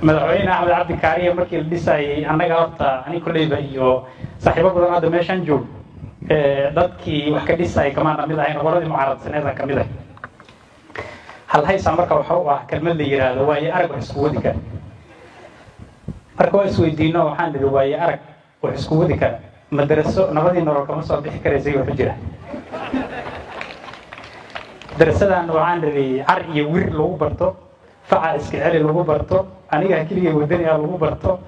Madaxweyne Axmed Cabdi Kaariya markii la dhisayay, annaga horta ani kolleyba iyo saaxiibo badan hadda meeshaan joog, dadkii wax ka dhisayay kamaan kamid ahayn, qoladii mucaaradsaneedaan kamid ahay. Halhaysa marka waxa u ah kelmad la yidhaahdo "waaye arag wax isku wadi kara". Marka waa isweydiino, waxaan nidhi, waaye arag wax isku wadi kara madaraso nabadii nolol kama soo bixi karaysa. Waxu jira darasadan, waxaan nidhi, car iyo wir lagu barto, faca iska celi lagu barto, aniga keligay wadaniga lagu barto,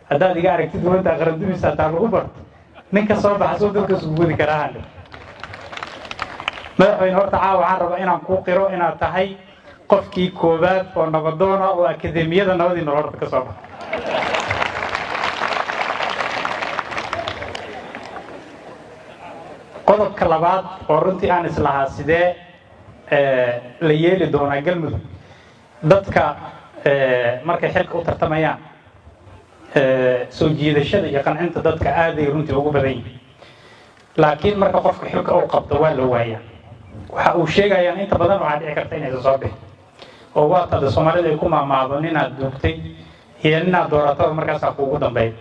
haddaad iga aragtid wanta qarandumis hataa lagu barto, ninka soo baxa soo dadka isugu wadi karaa. Madaxweyne, horta caawa waxaan rabaa inaan kuu qiro inaad tahay qofkii koowaad oo nabadoona oo akademiyada nabadii nolol horta ka soo baxa. Qodobka labaad oo runtii aan islahaa sidee la yeeli doonaa Galmudug, dadka markay xilka u tartamayaan, soo jiidashada iyo qancinta dadka aaday runtii ugu badan yihin, laakiin marka qofka xilka uu qabto waa la waayaa. Waxa uu sheegayaan inta badan waxaa dhici karta inaysan soo bixin, oo waa tada Soomaalida ay ku maamaado, ninaad duugtay iyo ninaad doorataba markaasaa kuugu dambeeya.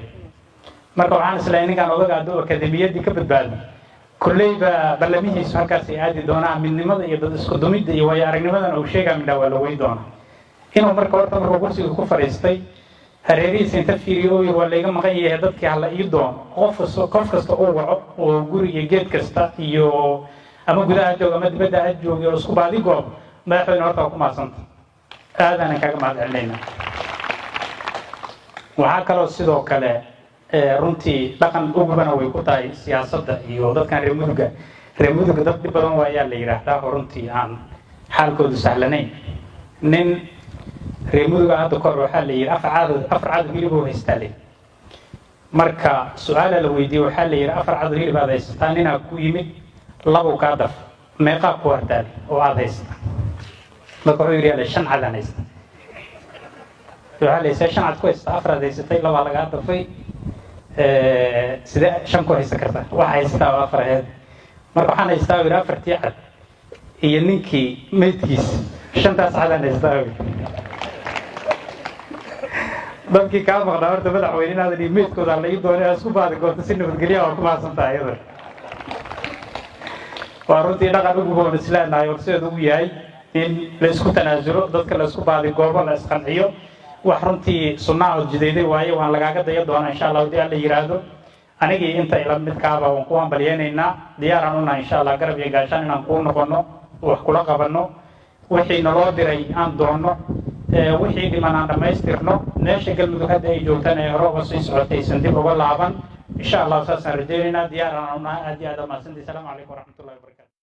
Marka waxaan islahay, ninkaan odaga hadduu akademiyaddii ka badbaado, kolleyba ballamihiisu halkaasay aadi doonaan, midnimada iyo dad isku dumidda iyo waayo aragnimadana uu sheegaa midhaa waa la weyn doonaa. Inuu marka horta markuu kursiga ku fadhiistay hareerihiisa inta fiiriyo oo yiri, "Waa layga maqan yahay, dadkii hala ii doono," qof kasta uu waco oo guri iyo geed kasta iyo ama gudaha ha jooga ama dibadda ha jooga oo isku baadi goobo. Madaxweyne, horta waa ku mahadsanta, aadaanan kaaga mahad celinaynaa. Waxaa kaloo sidoo kale runtii dhaqan ugubana way ku tahay siyaasadda iyo dadkan reer Muduga. Reer Muduga dad dhib badan waayaa la yidhaahdaa, oo runtii aan xaalkoodu sahlanayn. Nin reer Muduga hadda kahor waxaa la yidhi 4 cad hilib oo haystaa le. Marka su-aala la weydiiyey, waxaa la yidhi, "4 cad hilib aad haysataa, ninaa ku yimid, labow kaa daf, meeqaa ku hartaale oo aada haysataa?" Marka wuxuu yidhi, "Ale 5 cadaan haysta." Waxaa la yidhi, "5 cad ku haysataa? Afraad haysatay, labaa lagaa dafay, sidee 5 ku haysan kartaa? Waxa haysataa waa afar aheed." Marka, "Waxaan haystaa," yidhi, "afartii cad iyo ninkii meydkiis, shantaas cadaan haystaa." Yidhi, "Dadkii kaa maqnaa horta, madaxweyne, inaadan iyo meydkooda la ii doonay isku baadi goonto si nabadgelya." Waa ku mahadsan tahay iyada. Waa runtii dhaqan uguboon isleenahay horseed ugu yahay in la isku tanaasulo, dadka la isku baadi goobo, la isqanciyo. Wax runtii sunnaha oo jidayday waaye, waan lagaaga daya doonaa, insha Allah, haddii Alla yidhaahdo. Anigii inta ila midkaaba waan ku hambalyeynaynaa, diyaaraan unahay, insha Allah, garab iyo gaashaan inaan kuu noqono, wax kula qabanno, wixii naloo diray aan doonno, wixii dhiman aan dhammaystirno, meesha Galmudug hadda ay joogtaan ee hore uga sii socotay aysan dib uga laaban, insha Allah. Saasaan rajaynaynaa, diyaaraan unahay. Aad iyo aad mahadsantii. Asalaamu calaykum waraxmatullahi wabarakatu.